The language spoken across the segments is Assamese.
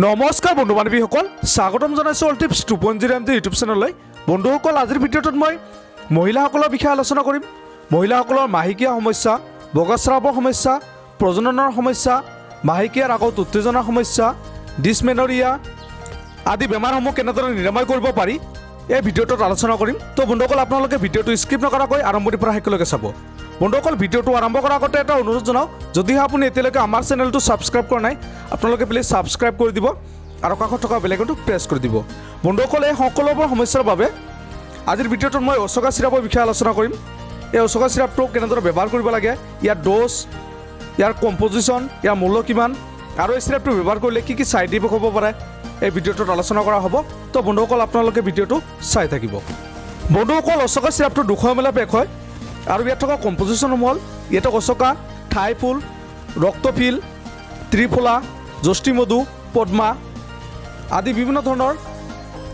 নমস্কাৰ বন্ধু বান্ধৱীসকল, স্বাগতম জনাইছোঁ all tips 2.0 M G YouTube চেনেললৈ। বন্ধুসকল, আজিৰ ভিডিঅ'টোত মই মহিলাসকলৰ বিষয়ে আলোচনা কৰিম। মহিলাসকলৰ মাহেকীয়া সমস্যা, বগাস্ৰাৱৰ সমস্যা, প্ৰজননৰ সমস্যা, মাহেকীয়াৰ আগত উত্তেজনাৰ সমস্যা, ডিছমেনৰিয়া আদি বেমাৰসমূহ কেনেদৰে নিৰাময় কৰিব পাৰি, এই ভিডিঅ'টোত আলোচনা কৰিম। তো বন্ধুসকল, আপোনালোকে ভিডিঅ'টো স্কিপ নকৰাকৈ আৰম্ভণিৰ পৰা শেষলৈকে চাব। বন্ধুসকল, ভিডিঅ'টো আৰম্ভ কৰাৰ আগতে এটা অনুৰোধ জনাওঁ, যদিহে আপুনি এতিয়ালৈকে আমাৰ চেনেলটো ছাবস্ক্ৰাইব কৰা নাই, আপোনালোকে প্লিজ ছাবস্ক্ৰাইব কৰি দিব আৰু কাষত থকা বেল আইকনটো প্ৰেছ কৰি দিব। বন্ধুসকল, এই সকলোবোৰ সমস্যাৰ বাবে আজিৰ ভিডিঅ'টোত মই অশোকা চিৰাপৰ বিষয়ে আলোচনা কৰিম। এই অশোকা চিৰাপটো কেনেদৰে ব্যৱহাৰ কৰিব লাগে, ইয়াৰ ড'জ, ইয়াৰ কম্পজিশ্যন, ইয়াৰ মূল্য কিমান আৰু এই চিৰাপটো ব্যৱহাৰ কৰিলে কি কি ছাইড ইফেক্ট হ'ব পাৰে, এই ভিডিঅ'টোত আলোচনা কৰা হ'ব। তো বন্ধুসকল, আপোনালোকে ভিডিঅ'টো চাই থাকিব। বন্ধুসকল, অশোকা চিৰাপটো 200 এম এল পেক হয় আৰু ইয়াত থকা কম্পজিশ্যনসমূহ হ'ল ইয়াতে অশোকা, থাই ফুল, ৰক্তফিল, ত্ৰিফলা, যষ্টিমধু, পদ্মা আদি বিভিন্ন ধৰণৰ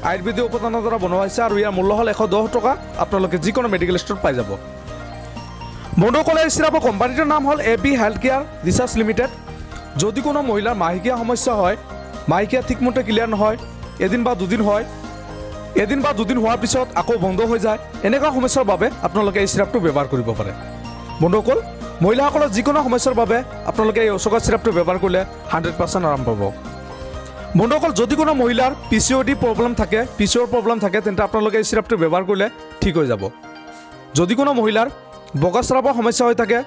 আয়ুৰ্বেদীয় উপাদানৰ দ্বাৰা বনোৱা হৈছে আৰু ইয়াৰ মূল্য হ'ল 110 টকা। আপোনালোকে যিকোনো মেডিকেল ষ্ট'ৰত পাই যাব। বন্ধুসকল, এই চিৰাপৰ কোম্পানীটোৰ নাম হ'ল A B health care research limited. যদি কোনো মহিলাৰ মাহেকীয়া সমস্যা হয়, মাহেকীয়া ঠিকমতে ক্লিয়াৰ নহয়, এদিন বা দুদিন হয়, এদিন বা দুদিন হোৱাৰ পিছত আকৌ বন্ধ হৈ যায়, এনেকুৱা সমস্যাৰ বাবে আপোনালোকে এই চিৰাপটো ব্যৱহাৰ কৰিব পাৰে। বন্ধুসকল, মহিলাসকলৰ যিকোনো সমস্যাৰ বাবে আপোনালোকে এই অশোকা চিৰাপটো ব্যৱহাৰ কৰিলে 100% আৰাম পাব। বন্ধুসকল, যদি কোনো মহিলাৰ পিচিঅ'ডি প্ৰব্লেম থাকে, পিচিঅ'ৰ প্ৰব্লেম থাকে, তেন্তে আপোনালোকে এই চিৰাপটো ব্যৱহাৰ কৰিলে ঠিক হৈ যাব। যদি কোনো মহিলাৰ বগাস্ৰাৱৰ সমস্যা হৈ থাকে,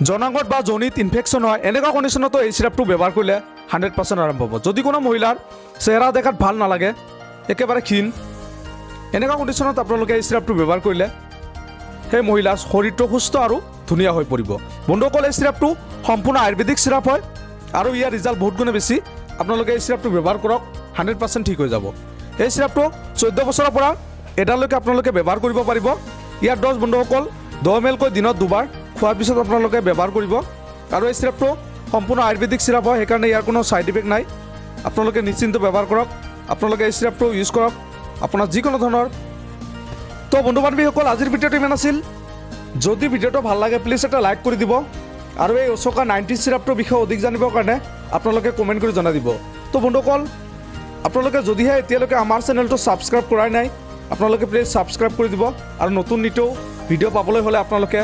জনাংগত বা যোনিত ইনফেকশ্যন হয়, এনেকুৱা কণ্ডিশ্যনতো এই চিৰাপটো ব্যৱহাৰ কৰিলে 100% আৰাম পাব। যদি কোনো মহিলাৰ চেহেৰা দেখাত ভাল নালাগে, একেবাৰে ক্ষীণ, এনেকুৱা কণ্ডিশ্যনত আপোনালোকে এই চিৰাপটো ব্যৱহাৰ কৰিলে সেই মহিলাৰ শৰীৰটো সুস্থ আৰু ধুনীয়া হৈ পৰিব। বন্ধুসকল, এই চিৰাপটো সম্পূৰ্ণ আয়ুৰ্বেদিক চিৰাপ হয় আৰু ইয়াৰ ৰিজাল্ট বহুত গুণে বেছি। আপোনালোকে এই চিৰাপটো ব্যৱহাৰ কৰক, 100% ঠিক হৈ যাব। এই চিৰাপটো 14 বছৰৰ পৰা এটালৈকে আপোনালোকে ব্যৱহাৰ কৰিব পাৰিব। ইয়াৰ ড'জ বন্ধুসকল, 10 এম এলকৈ দিনত দুবাৰ খোৱাৰ পিছত আপোনালোকে ব্যৱহাৰ কৰিব। আৰু এই চিৰাপটো সম্পূৰ্ণ আয়ুৰ্বেদিক চিৰাপ হয়, সেইকাৰণে ইয়াৰ কোনো ছাইড ইফেক্ট নাই। আপোনালোকে নিশ্চিন্ত ব্যৱহাৰ কৰক। আপোনালোকে এই চিৰাপটো ইউজ কৰক আপোনাৰ যিকোনো ধৰণৰ। তো বন্ধু বান্ধৱীসকল, আজিৰ ভিডিঅ'টো ইমান আছিল। যদি ভিডিঅ'টো ভাল লাগে, প্লিজ এটা লাইক কৰি দিব আৰু এই অশোকা 90 চিৰাপটোৰ বিষয়ে অধিক জানিবৰ কাৰণে আপোনালোকে কমেণ্ট কৰি জনাই দিব। তো বন্ধুসকল, আপোনালোকে যদিহে এতিয়ালৈকে আমাৰ চেনেলটো ছাবস্ক্ৰাইব কৰাই নাই, আপোনালোকে প্লিজ ছাবস্ক্ৰাইব কৰি দিব আৰু নতুন নিতৌ ভিডিঅ' পাবলৈ হ'লে আপোনালোকে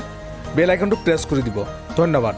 বেল আইকনটো প্ৰেছ কৰি দিব। ধন্যবাদ।